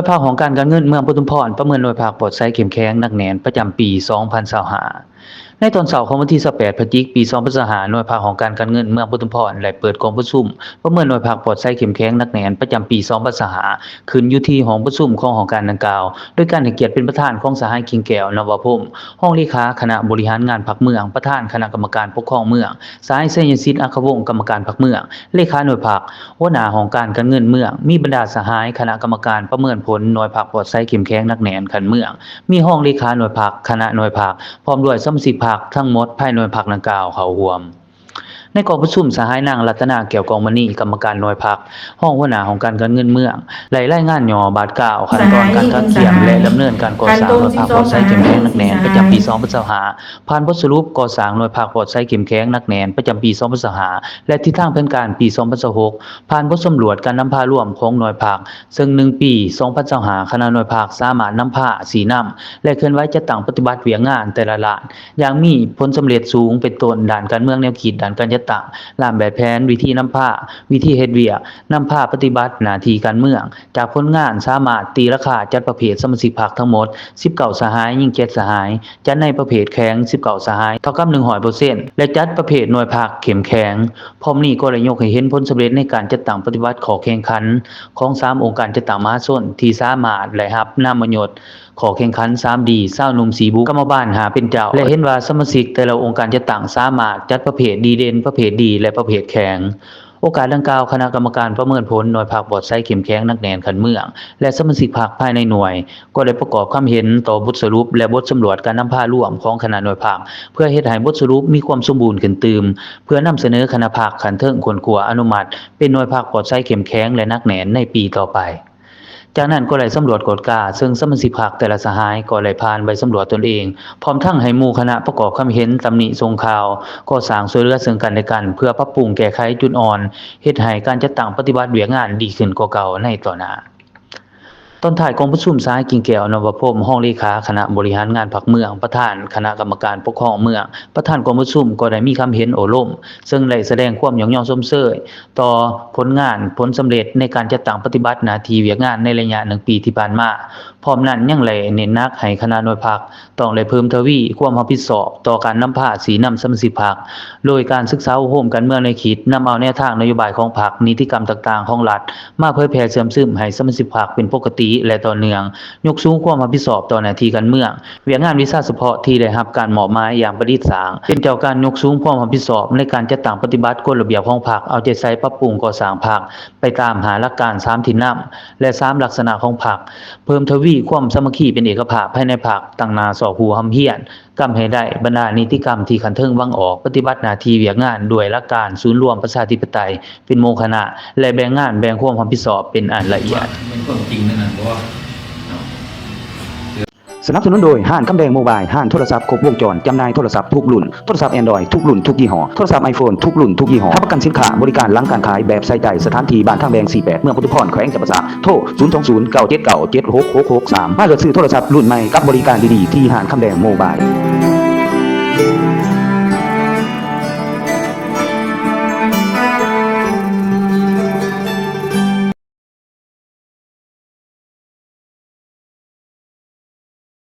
ຍພັກຫ້ອງການການເງິນເມືອງປະທຸມພອນ ປະເມີນໜ່ວຍພັກປອດໃສເຂັ້ມແຂງໜັກແໜ້ນປະຈຳປີສອງພັນຊາວຫ້າ. ໃນຕອນເຊົ້າຂອງວັນທີຊາວແປດ ພະຈິກ ປີສອງພັນຊາວຫ້າ ໜ່ວຍພັກຫ້ອງການການເງິນເມືອງປະທຸມພອນ ໄດ້ເປີດກອງປະຊຸມປະເມີນໜ່ວຍພັກປອດໃສເຂັ້ມແຂງໜັກແໜ້ນປະຈຳປີສອງພັນຊາວຫ້າ ຂຶ້ນຢູ່ທີ່ຫ້ອງປະຊຸມຂອງຫ້ອງການດັ່ງກ່າວ ໂດຍການໃຫ້ກຽດເປັນປະທານຂອງສະຫາຍ ກິ່ງແກ້ວ ນະວະພົມ ຮອງເລຂາຄະນະບໍລິຫານງານພັກເມືອງ, ປະທານຄະນະກຳມະການປົກຄອງເມືອງ, ສະຫາຍ ໄຊຍະສິດ ອັກຂະວົງ ກຳມະການພັກເມືອງ, ເລຂາໜ່ວຍພັກ, ຫົວໜ້າຫ້ອງການການເງິນເມືອງ, ມີບັນດາສະຫາຍຄະນະກຳມະການປະເມີນຜົນໜ່ວຍພັກປອດໃສເຂັ້ມແຂງໜັກແໜ້ນຂັ້ນເມືອງ, ມີຮອງເລຂາໜ່ວຍພັກ, ຄະນະໜ່ວຍພັກ ພ້ອມດ້ວຍສະມາຊິກພັກທັງໝົດພາຍໜ່ວຍພັກດັ່ງກ່າວເຂົ້າຮ່ວມ. ໃນກອງປະຊຸມ, ສະຫາຍນາງ ລັດຕະນາ ແກ້ວກອງມະນີ ກຳມະການໜ່ວຍພັກ, ຮອງຫົວໜ້າຫ້ອງການການເງິນເມືອງ ໄດ້ລາຍງານຫຍໍ້ບາດກ້າວຂັ້ນຕອນການກະກຽມ ແລະ ດຳເນີນການກໍ່ສ້າງໜ່ວຍພັກປອດໃສເຂັ້ມແຂງໜັກແໜ້ນປະຈຳປີສອງພັນຊາວຫ້າ ຜ່ານບົດສະຫຼຸບກໍ່ສ້າງໜ່ວຍພັກປອດໃສເຂັ້ມແຂງໜັກແໜ້ນປະຈຳປີສອງພັນຊາວຫ້າ ແລະ ທິດທາງແຜນການປີສອງພັນຊາວຫົກ ຜ່ານບົດສຳຫຼວດການນຳພາລວມຂອງໜ່ວຍພັກ ເຊິ່ງໜຶ່ງປີ ສອງພັນຊາວຫ້າ ຄະນະໜ່ວຍພັກສາມາດນຳພາຊີ້ນຳ ແລະ ເຄື່ອນໄຫວຈັດຕັ້ງປະຕິບັດວຽກງານແຕ່ລະດ້ານ ຢ່າງມີຜົນສຳເລັດສູງ ເປັນຕົ້ນ ດ້ານການເມືອງແນວຄິດ, ດ້ານການຈັດຕັ້ງ, ຮ່າງແບບແຜນ, ວິທີນຳພາ, ວິທີເຮັດວຽກ, ນຳພາປະຕິບັດໜ້າທີ່ການເມືອງ. ຈາກຜົນງານສາມາດຕີລາຄາຈັດປະເພດສະມາຊິກພັກທັງໝົດສິບເກົ້າສະຫາຍ, ຍິງເຈັດສະຫາຍ, ຈັດໃນປະເພດແຂງສິບເກົ້າສະຫາຍ ເທົ່າກັບໜຶ່ງຮ້ອຍເປີເຊັນ ແລະ ຈັດປະເພດໜ່ວຍພັກເຂັ້ມແຂງ. ພ້ອມນີ້ກໍໄດ້ຍົກໃຫ້ເຫັນຜົນສຳເລັດໃນການຈັດຕັ້ງປະຕິບັດຂໍ້ແຂ່ງຂັນຂອງສາມອົງການຈັດຕັ້ງມະຫາຊົນ ທີ່ສາມາດໄດ້ຮັບນາມມະຍົດ ຂໍ້ແຂ່ງຂັນສາມດີ ຊາວໜຸ່ມສີ່ບຸກ ກຳມະບານຫ້າເປັນເຈົ້າ ແລະ ເຫັນວ່າສະມາຊິກແຕ່ລະອົງການຈັດຕັ້ງສາມາດຈັດປະເພດດີເດັ່ນ, ປະເພດດີ ແລະ ປະເພດແຂງ. ໂອກາດດັ່ງກ່າວ, ຄະນະກຳມະການປະເມີນຜົນໜ່ວຍພັກປອດໃສເຂັ້ມແຂງໜັກແໜ້ນຂັ້ນເມືອງ ແລະ ສະມາຊິກພັກພາຍໃນໜ່ວຍ ກໍໄດ້ປະກອບຄຳເຫັນຕໍ່ບົດສະຫຼຸບ ແລະ ບົດສຳຫຼວດການນຳພາລວມຂອງຄະນະໜ່ວຍພັກ ເພື່ອເຮັດໃຫ້ບົດສະຫຼຸບມີຄວາມສົມບູນຂຶ້ນຕື່ມ ເພື່ອນຳສະເໜີຄະນະພັກຂັ້ນເທິງຄົ້ນຄວ້າອະນຸມັດເປັນໜ່ວຍພັກປອດໃສເຂັ້ມແຂງ ແລະ ໜັກແໜ້ນໃນປີຕໍ່ໄປ. ຈາກນັ້ນກໍໄດ້ສຳຫຼວດກວດກາ, ເຊິ່ງສະມາຊິກພັກແຕ່ລະສະຫາຍກໍໄດ້ຜ່ານໃບສຳຫຼວດຕົນເອງ, ພ້ອມທັງໃຫ້ໝູ່ຄະນະປະກອບຄຳເຫັນ, ຕຳໜິ, ສົ່ງຂ່າວ, ກໍສ້າງຊ່ວຍເຫຼືອເຊິ່ງກັນແລະກັນ ເພື່ອປັບປຸງແກ້ໄຂຈຸດອ່ອນ, ເຮັດໃຫ້ການຈັດຕັ້ງປະຕິບັດວຽກງານດີຂຶ້ນກວ່າເກົ່າໃນຕໍ່ໜ້າ. ຕອນທ້າຍກອງປະຊຸມ, ສະຫາຍ ກິ່ງແກ້ວ ນະວະພົມ ຮອງເລຂາຄະນະບໍລິຫານງານພັກເມືອງ, ປະທານຄະນະກຳມະການປົກຄອງເມືອງ, ປະທານກອງປະຊຸມ ກໍໄດ້ມີຄຳເຫັນໂອ້ລົມ, ເຊິ່ງໄດ້ສະແດງຄວາມຍ້ອງຍໍຊົມເຊີຍ ຕໍ່ຜົນງານ, ຜົນສຳເລັດໃນການຈັດຕັ້ງປະຕິບັດໜ້າທີ່ວຽກງານໃນໄລຍະໜຶ່ງປີທີ່ຜ່ານມາ. ພ້ອມນັ້ນຍັງໄດ້ເນັ້ນໜັກໃຫ້ຄະນະໜ່ວຍພັກຕ້ອງໄດ້ເພີ່ມທະວີຄວາມຮັບຜິດຊອບຕໍ່ການນຳພາຊີ້ນຳສະມາຊິກພັກ, ໂດຍການສຶກສາອົບຮົມການເມືອງແນວຄິດ, ນຳເອົາແນວທາງນະໂຍບາຍຂອງພັກ, ນິຕິກຳຕ່າງໆຂອງລັດ ມາເຜີຍແຜ່ເຊື່ອມຊຶມໃຫ້ສະມາຊິກພັກເປັນປົກກະຕິ ແລະ ຕໍ່ເນື່ອງ, ຍົກສູງຄວາມຮັບຜິດຊອບຕໍ່ໜ້າທີ່ການເມືອງ, ວຽກງານວິຊາສະເພາະທີ່ໄດ້ຮັບການມອບໝາຍຢ່າງປະດິດສ້າງ, ເປັນເຈົ້າການຍົກສູງຄວາມຮັບຜິດຊອບໃນການຈັດຕັ້ງປະຕິບັດກົດລະບຽບຂອງພັກ, ເອົາໃຈໃສ່ປັບປຸງກໍ່ສ້າງພັກໄປຕາມຫ້າຫຼັກການ, ສາມທິດນຳ ແລະ ສາມລັກສະນະຂອງພັກ, ເພີ່ມທະວີຄວາມສາມັກຄີເປັນເອກະພາບພາຍໃນພັກ, ຕັ້ງໜ້າຊອກຮູ້ຮ່ຳຮຽນ, ກຳໃຫ້ໄດ້ບັນດານິຕິກຳທີ່ຂັ້ນເທິງວາງອອກ, ປະຕິບັດໜ້າທີ່ວຽກງານດ້ວຍຫຼັກການສູນລວມປະຊາທິປະໄຕເປັນໝູ່ຄະນະ ແລະ ແບ່ງງານແບ່ງຄວາມຮັບຜິດຊອບເປັນອັນລະອຽດ. ແມ່ນຄວາມຈິງນັ້ນບໍ່? ສະໜັບສະໜູນໂດຍ ຮ້ານຄຳແດງໂມບາຍ, ຮ້ານໂທລະສັບຄົບວົງຈອນ, ຈຳໜ່າຍໂທລະສັບທຸກລຸ້ນ, ໂທລະສັບ Android ທຸກລຸ້ນທຸກຍີ່ຫໍ້, ໂທລະສັບ iPhone ທຸກລຸ້ນທຸກຍີ່ຫໍ້, ຮັບປະກັນສິນຄ້າ, ບໍລິການຫຼັງການຂາຍແບບໃສ່ໃຈ, ສະຖານທີ່ບ້ານທາງແບງ ສີ່ແປດ ເມືອງປະທຸມພອນ ແຂວງຈຳປາສັກ, ໂທ ສູນສອງສູນ ເກົ້າເຈັດເກົ້າ ເຈັດຫົກຫົກຫົກສາມ ມາເລືອກຊື້ໂທລະສັບລຸ້ນໃໝ່ກັບບໍລິການດີໆ ທີ່ຮ້ານຄຳແດງໂມບາຍ.